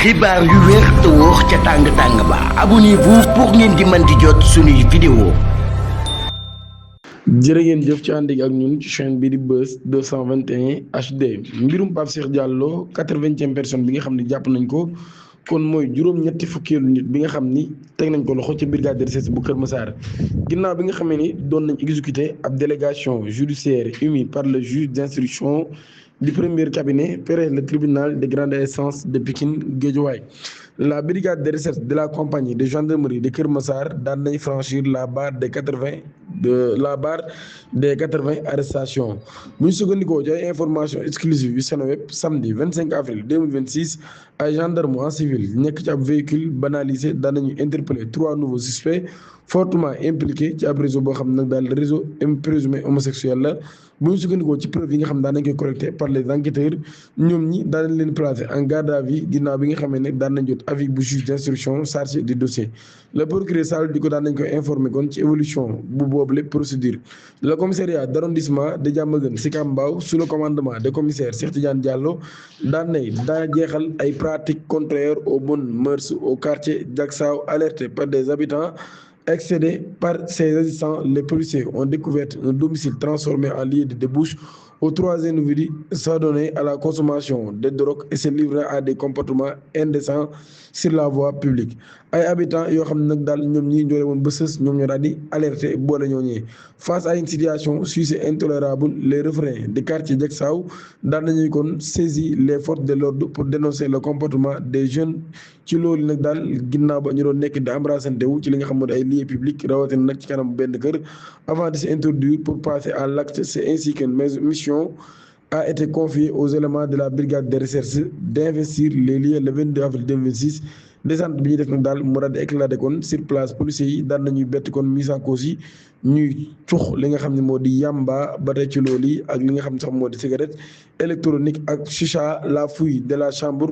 xibaar yu wér te wóor ca tàng-tàng ba abonnez-vous pour ngeen di mën di jot suñuy vidéo. jërë ngeen jëf ci ànd ak ñun ci chaîne bi di Buzz 221 HD mbirum Pape Cheikh Diallo 80e personne bi nga xam ne jàpp nañ ko kon mooy juróom-ñetti fukkeelu nit bi nga xam ni teg nañ ko loxo ci brigade de recherche bu Kër Massar ginnaaw bi nga xamee ni doon nañ exécuté ab délégation judiciaire émise par le juge d'instruction du premier cabinet près le tribunal de grande instance de Pikine Guédiawaye. La brigade de recherche de la compagnie de gendarmerie de Kër Massar daan nañ franchir la barre des 80 arrestations bu ñu sukkandikoo ci ay information exclusive yu Seneweb samedi 25 avril 2026 ay gendarmes en civil nekk ci ab véhicule banalisé daan nañu interpellé 3 nouveaux suspects fortement impliqués ci ab réseau boo xam ne nag daal réseau présumé homosexuel la. bu ñu sukkandikoo ci preuve yi nga xam daan nañ koy collecté par les enquêteurs ñoom ñi daan nañ leen placé en garde à vue ginnaaw bi nga xamee ne daan nañ jot avis bu juge d'instruction chargé du dossier. Le procureur Sall di ko daan nañ koy informé kon ci évolution bu boobule procédure. Le commissariat d'arrondissement de Diamaguène Sicap Mbao sous le commandement de commissaire Cheikh Tidiane Diallo daan jeexal ay pratiques contraires aux bonnes mœurs au quartier Diacksao alerté par des habitants. Excédés par ses agents, les policiers ont découvert un domicile transformé en lieu de débauche où 3 individus s'adonnaient à la consommation de drogue et se livraient à des comportements indécents sur la voie publique. ay habitants yoo xam ne nag daal ñoom ñii ñoo woon ba sës ñoom ñoo daal di alerté boole ñoo ñëwee face à une situation suisse intolérable les riverains du quartier Diacksao daal nañuy kon saisi les forces de l'ordre pour dénoncer le comportement des jeunes ci loolu nag daal ginnaaw ba ñu doon nekk di embrassante wu ci li nga xam ne ay lieux publics rawatina nag ci kanam benn kër avant de s'introduire pour passer à l'acte. C'est ainsi qu'une mission a été confiée aux éléments de la brigade de recherche d'investir les lieux le 22 avril 2026. descente bi ñuy def nag daal mu daal di éclaté kon sur place policiers yi daan nañuy bett kon mise en cause yi ñuy cux li nga xam ne moo di yamba ba tey ci loolu yi ak li nga xam ne sax moo di cigarette électronique ak chicha. La fouille de la chambre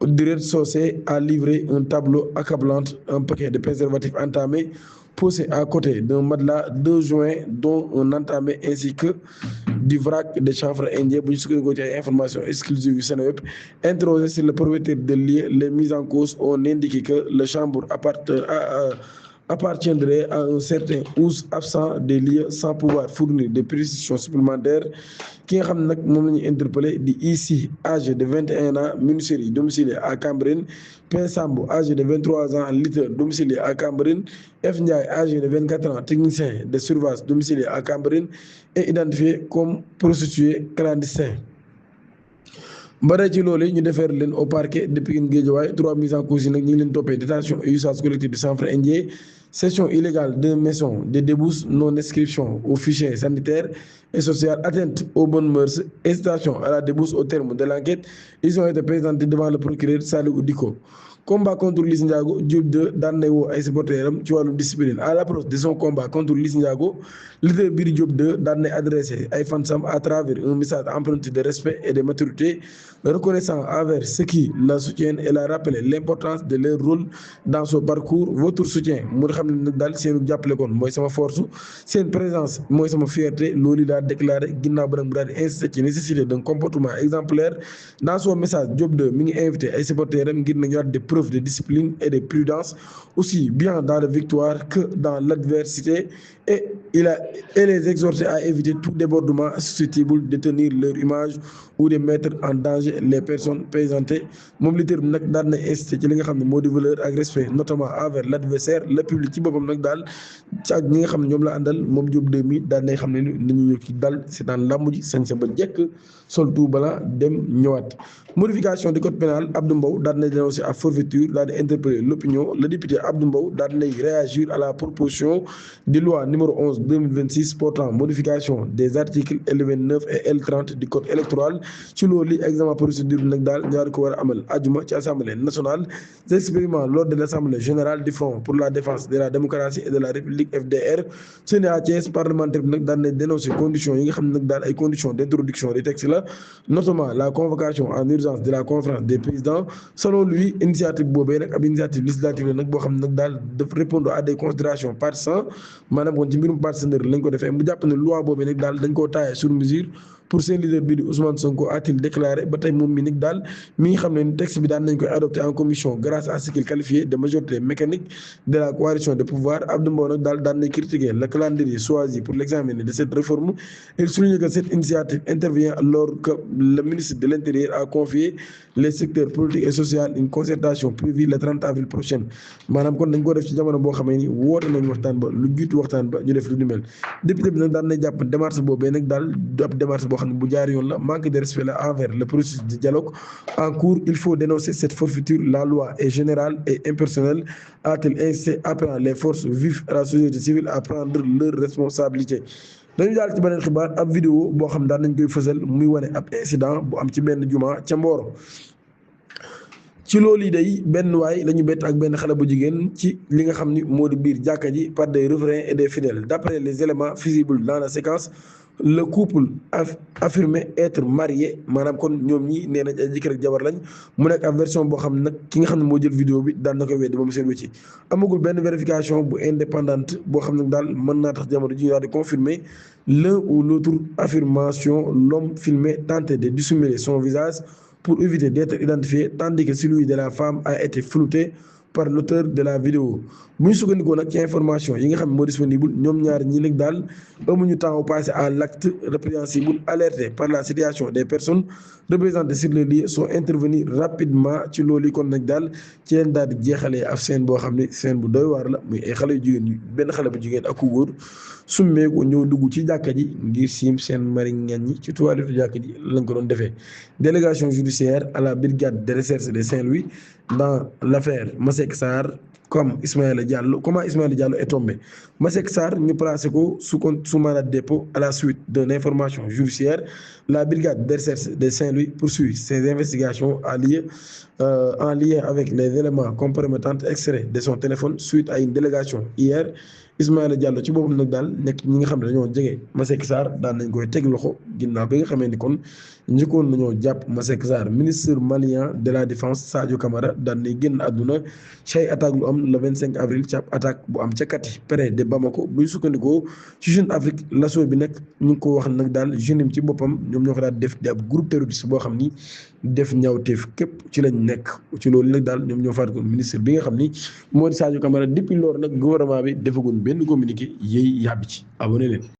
du rez-de-chaussée a livré un tableau accablant, un paquet de préservatifs entamés posé à côté d'un matelas, 2 joints dont un entamé ainsi que du vrac de chanvre indien. Bu ñu sukkandikoo ci ay informations exclusives yu Seneweb interrogé sur le propriétaire de lieu, les mises en cause ont indiqué que le chambre appartiendrait à un certain Ous absent des lieux sans pouvoir fournir des précisions supplémentaires. Ki nga xam ne nag moom la ñuy interpellé di ici âgé de 21 ans menuiserie domicilié à Cambérène. P Sambo âgé de 23 ans lutteur domicilié à Cambérène. F Ndiaye âgé de 24 ans technicien de surveillance domicilié à Cambérène et identifié comme prostitué clandestin. Mbare ci loolu ñu defeer leen au parquet de Pikine Guédiawaye 3 mises en cause yi nag ñu ngi leen toppee détention et usage collectif de chanvre indien, cession illégale de maison de débauche, non inscription au fichier sanitaire et social, atteinte aux bonnes mœurs, incitation à la débauche. Au terme de l'enquête, ils ont été présentés devant le procureur Saliou Diko. Combat contre Liss Ndiago, Diop 2 daan nay woo ay supporteram ci wàllu discipline. À l'approche de son combat contre Liss Ndiago, leader bi di Diop 2 daan nay adressé ay fansam à travers un message empreint de respect et de maturité, reconnaissant envers ceux qui la soutiennent et la rappelé l'importance de leur rôle dans son parcours. Votre soutien mu xam ne nag daal seenu jàppale kon mooy sama force, seen présence mooy sama fierté. Loolu daal déclaré ginnaaw ba nag mu daal di insister ci nécessité d'un comportement exemplaire. Dans son message, Diop 2 mi ngi invité ay supporteram ngir na ñëwaat preuve de discipline et de prudence aussi bien dans la victoire que dans l'adversité, et les exhorté à éviter tout débordement susceptible de tenir leur image ou de mettre en danger les personnes présentées. Moom leader bi nag daan na insisté ci li nga xam ne moo di valeur ak respect notamment envers l'adversaire. Le public ci boppam nag daal ci ak ñi nga xam ne ñoom la àndal moom Diop 2 mi daan nay xam ne ni ñu ñëw ci dal seetaan làmb ji sañ sa ba jekk sol tout bala dem ñëwaat. Modification du code pénal, Abdou Mbow daan nay dénoncé à forfaiture daal di interpeller l'opinion. Le député Abdou Mbow daan nay réagir à la proposition de loi numéro 11/2026 portant modification des articles L29 et L30 du code électoral. ci loolu examen procédure bi nag daal ñaar ko war a amal ajuma ci assemblée nationale. Exprimant lors de l'assemblée générale du Front pour la défense de la démocratie et de la République FDR seni à Thiès parlementaire bi nag daan nay dénoncer conditions yi nga xam ne nag daal ay conditions d'introduction des textes la, notamment la convocation en urgence de la conférence des présidents. Selon lui, initiative boobee nag ab initiative législative la nag boo xam ne nag daal daf répondre à des considérations partisan maanaam kon ci mbirum partisanerie lañ ko defee. mu jàpp ne loi boobee nag daal dañ koo taillé sur mesure pour seen leader bii di Ousmane Sonko a-t-il déclaré ba tey moom mi nag daal mi ngi xam ne ni texte bi daan nañ koy adopté en commission grâce à ce qu'il qualifié de majorité mécanique de la coalition de pouvoir. Abdou Mbow nag daal daan nañ critiquer le calendrier choisi pour l'examen de cette réforme. Il souligne que cette initiative intervient alors que le ministre de l'Intérieur a confié les secteurs politiques et sociaux une concertation prévue le 30 avril prochain. maanaam kon dañ ko def ci jamono boo xamee ni woote nañ waxtaan ba lu jiitu waxtaan ba ñu def lu ni mel. député bi nag daan na jàpp démarche boobee nag daal du ab démarche boo xam ne bu jaar yoon la, manque de respect la envers le processus de dialogue en cours. Il faut dénoncer cette forfaiture. La loi est générale et impersonnelle, a-t-il ainsi appelé les forces vives à la société civile à prendre leurs responsabilités. dañu daal ci beneen xibaar ab vidéo boo xam daan nañ koy fësal muy wane ab incident bu am ci benn juma ca Mboro. ci loolu yi day benn waay la ñu bett ak benn xale bu jigéen ci li nga xam ni moo di biir jàkka ji par des riverains et des fidèles. D'après les éléments visibles dans la séquence, le couple affirmé être marié, maanaam kon ñoom ñi nee nañ ay jëkkër ak jabar lañ. mu nekk ab version boo xam ne nag ki nga xam ne moo jël vidéo bi daan na koy weddi ba mu seen wécci. amagul benn vérification bu indépendante boo xam ne daal mën naa tax jamono ji daal di confirmer l'un ou l'autre affirmation. L'homme filmé tentait de dissimuler son visage pour éviter d'être identifié, tandis que celui de la femme a été flouté par l'auteur de la vidéo. bu ñu sukkandikoo nag ci information yi nga xam ne moo disponible, ñoom ñaar ñi nag daal amuñu temps passé à l'acte répréhensible. Alertés par la situation des personnes représentées sur le lieu sont intervenus rapidement ci loolu yi. kon nag daal ci leen daal di jeexalee ab scène boo xam ne scène bu doy waar la, muy ay xale yu jigéen yi, benn xale bu jigéen ak ku góor summeeku ñëw dugg ci jàkka ji ngir siim seen mari ngeen ñi ci toilette jàkka ji lañ ko doon defee. Délégation judiciaire à la brigade de recherche de Saint-Louis dans l'affaire Masseck Sarr. Comment Ismaïla Diallo est tombé. Masseck Sarr ñu placé ko sous mandat de dépôt à la suite d'une information judiciaire. La brigade de recherche de Saint-Louis poursuit ses investigations en lien avec les éléments compromettants extraits de son téléphone suite à une délégation hier. Ismaïla Diallo ci boppam nag daal nekk ñi nga xam ne dañoo jege Masseck Sarr daan nañ koy teg loxo ginnaaw bi nga xamee ni kon njëkkoon nañoo jàpp Masseck Sarr. Ministre malien de la défense Sadio Camara daan nay génn àdduna ci ay attaque lu am le 25 avril ci ab attaque bu am ca Kati près de Bamako. bu ñu sukkandikoo ci Jeune Afrique, l'assaut bi nag ñu ngi ko wax nag daal jeune ci boppam ñoom ñoo ko daal def di ab groupe terroriste boo xam ni def ñaawteef képp ci lañ nekk. ci loolu nag daal ñoom ñoo faat ko ministre bi nga xam ni moo di Sadio Camara. depuis loolu nag gouvernement bi defaguñ benn communiqué yéey yàbbi ci. abonné leen.